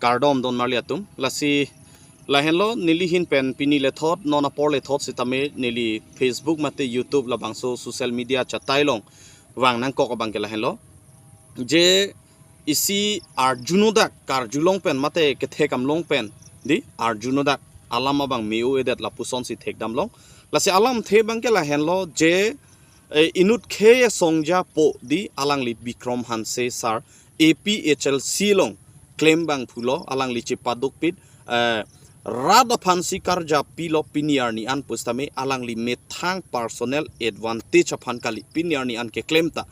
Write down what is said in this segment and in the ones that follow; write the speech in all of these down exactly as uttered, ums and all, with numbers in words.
Kardom don marli atum. Lasi lahenlo, neli ahin pen pini lethot, non apor lethot sitame neli Facebook mate YouTube labangso social media chatai along vang nangkok abang ke lahenlo. Je isi arjunodak, karjulong pen mate kethekdamlong pen, di arjunodak, alam abang me-o-edet lapusonsi thekdamlong. Lasi alamthe abang ke lahenlo je, eh, inut khei asong japo di alangli Bikram Hanse sir A P H L C along klem abang pulo, alangli chepadukpit, eh, rat aphansi karjapilo pini arni an pusitame alangli methang personal advantage aphan kali pini arni an keklem ta.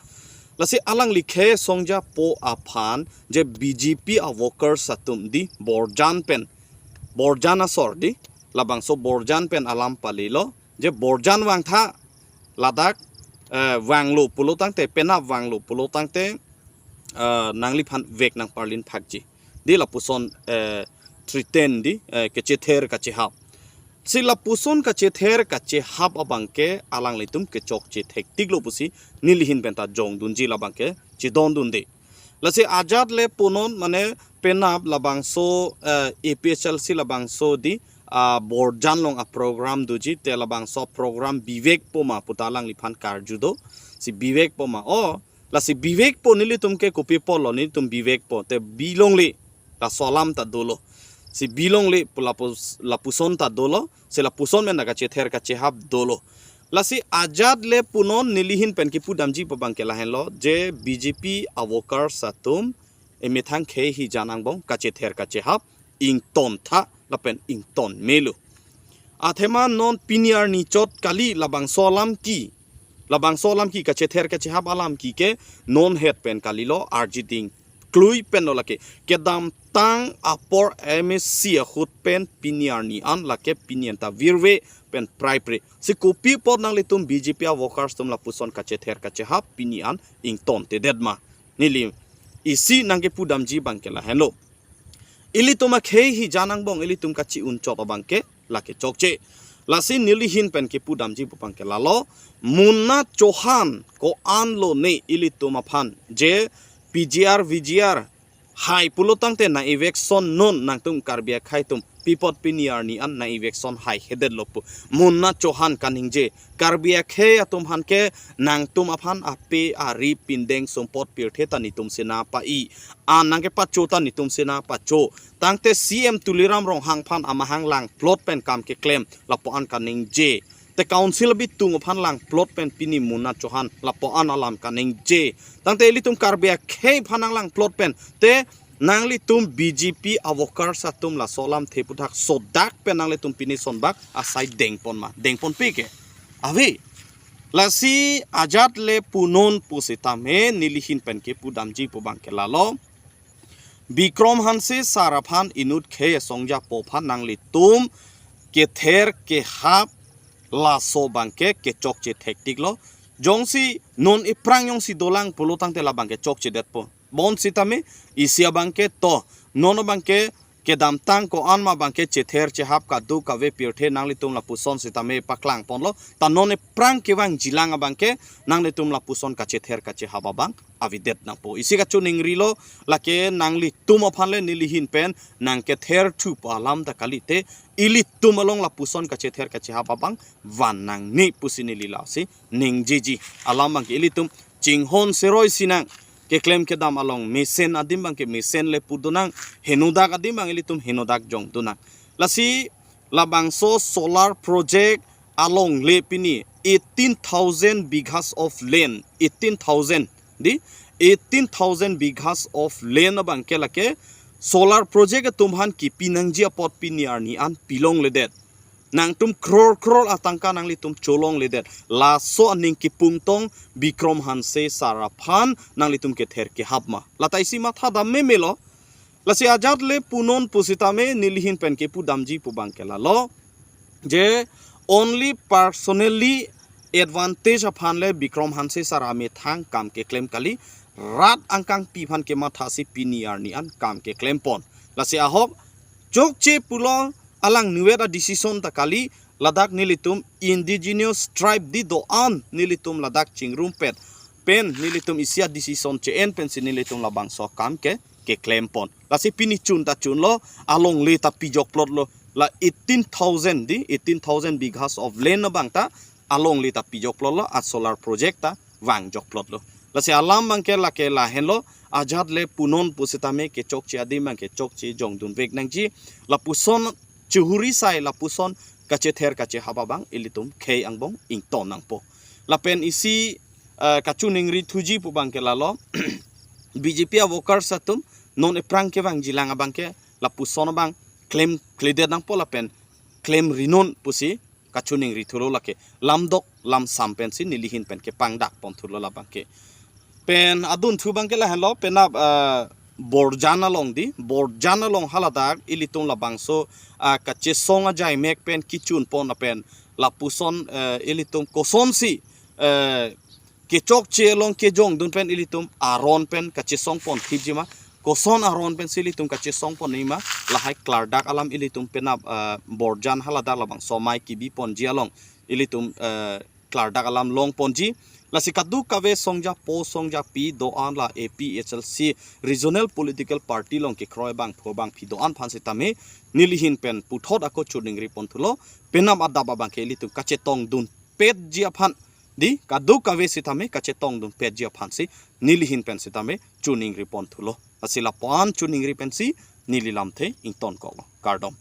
Lasi alangli khei asong japo aphan je B J P a workers atum di Borjan pen, Borjan asor di, labangso Borjan pen alam palilo, je Borjan vangtha, ladak, eh, vanglo pulo tangte, penap vanglo pulo tangte, eh, nangliphan vek nangparlin phakji, di lapuson, eh, threaten di, eh, kachether kachehap. Si lapuson kachether kachehap abang ke alanglitum kechokche thektiklo pusi neli ahin pen ta jongdunji, labang ke chedondunde. Lasi ajat le punon mane penap labangso, eh, A P H L C labangso di, ah, Borjan along a program doji te labangso program bivekpo ma puta alangliphan karju do. Si bivekpo ma, o, lasi bivekpo nelitum ke kopi apotlo, nelitum bivekpo te bilongle, laso alam ta dolo. Si bilongle pu lapus-, lapuson ta dolo, si lapuson pen ta kachether kachehap dolo. Lasi ajat le punon neli ahin pen kepudamji pu abang ke lahenlo, je B J P a workers atum emethang khei hijan angbong kachether kachehap ingtontha lapen ington melo. Athema non pini arni chot kali labangso alam ke, labangso alam ke, kachether kachehap alam ke ke non het pen kalilo, arjiding klui penlo lake. Kedamtang apor M A C ahut pen pini arni an lake pini an ta virve pen praipre. Si kopi apot nanglitum B J P a workers atum lapuson kachether kachehap pini an ingtontedet ma? Neli isi nangkepudamji abang ke lahenlo. Ilitum akhei hijan angbong ilitum kachi-un chot abang ke lake chokche. Lasi neli ahin pen kepudamji pu abang ke lalo, Munna Chauhan ko-anlo ne ilitum aphan je P G R, V G R hai pulo tangte nang eviction non, nangtum Karbi akhei atum pi apot pini arni an nang eviction haihedetlo pu Munna Chauhan kaningje. Karbi akhei atum aphan ke nangtum aphan ape ari pindeng sumpot pirthe ta netum si nangpa-i, an nangkepacho ta netum si nangpacho. Tangte C M Tuliram Ronghang aphan amahang langplot pen kam keklem lapu-an kaningje. Te council abitung aphan langplot pen pini Munna Chauhan lapu-an alam kaningje. Tangte ilitum Karbi akhei aphan nanglangplot pen te nanglitum B J P a workers atum laso alamthe aputhak sodak pen nanglitum pini sonbak asai dengpon ma? Dengponpe ke? Ave. Lasi ajat le punon pusitame neli ahin pen kepudamji pu abang ke lalo, Bikram Hanse sir aphan inut khei asong japo aphan nanglitum kether kehap laso abang ke kechokche thektiklo. Jongsi non iphrang jongsi dolang pulo tangte labang ke chokchedetpo. Bonsitame isi abang ke to, non abang ke kedamtang ko-an ma abang ke chether chehap kadokave pirthe nanglitum lapuson sitame paklangponlo. Ta non iphrang kevangjilang abang ke nanglitum lapuson kachether kachehap abang avedet nangpo. Isi kachoningrilo, lake nanglitum aphan le neli ahin pen nangketherthu pu alam ta kalite, ilitum along lapuson kachether kachehap abang van nangne pusi neli lasi ningjeji. Alam abang ke ilitum chinghon seroi sinang. Keklem kedam along mesen adim abang ke mesen le pudunang, henodak adim abang ilitum henodak jongdunang. Lasi labangso solar project alongle pini eighteen thousand bighas of land, eighteen thousand, di, eighteen thousand bighas of land abang ke lake solar project atum aphan kipi nangji apot pini arni an pilongledet. Nangtum crore crore atangka nanglitum cholongledet. Laso aning kipung tong Bikram Hanse sir aphan nanglitum kether kehap ma? Lata isi mathadam memelo. Lasi ajat le punon pusitame neli ahin pen kepudamji pu abang ke lalo, je only personally advantage aphan le Bikram Hanse sir amethang kam keklem kali, rat angkangpi aphan kemathasi pini arni an kam keklempon. Lasi ahok chokche pulo, alang niwet a decision ta kali, ladak nelitum indigenous tribe di do-an nelitum ladak chingrumpet pen nelitum isi a decision che-en pensi nelitum labangso akam ke keklempon. Lasi pini chun ta chunlo, alongle ta pijokplotlo. La eighteen thousand, di eighteen thousand bighas of land abang ta alongle ta pijokplotlo, a solar project ta vangjokplotlo. Lasi alam abangke lake lahenlo, ajat le punon pusitame kechokche adim abangke chokche jongdunvek nangji. Lapuson chihuri sai, lapuson kachether kachehap abang ilitum khei angbong ington nangpo. Lapen isi, eh, kachiningri thuji pu abangke lalo, B J P a workers atum non ephrang kevangjilang abangke lapuson abang klemkledet nangpo lapen klemrinon pusi kachiningri thulo. Lake lamdok lamsam pensi nelihin pen kepangdak pon thulo labangke. Pen adunthu abangke lahenlo, penap, ah, Borjan along, di Borjan along haladak ilitum labangso, ah, kachesong ajaimek pen kichun pon lapen lapuson, eh, ilitum kosonsi, eh, kechokche along kejongdun pen ilitum aron pen kachesong pon thipji ma, koson aron pensi ilitum kachesong pon nangji ma, lahai klardak alam ilitum penap, eh, Borjan haladak labangso amei kebi ponji along ilitum, eh, klardak alam long ponji. Lasi kadokave songjapo songjapi do-an la A P H L C regional political party along kekroi abangphu abangpi do-an aphan sitame nelihin pen puthot ako chiningri pon thulo. Penap adap abangke ilitum kachetongdunpetji aphan, di kadokave sitame kachetongdunpetji aphansi nelihin pen sitame chiningri pon thulo. Lasi lapu-an chiningri pensi neli lamthe ingtonkoklo. Kardom.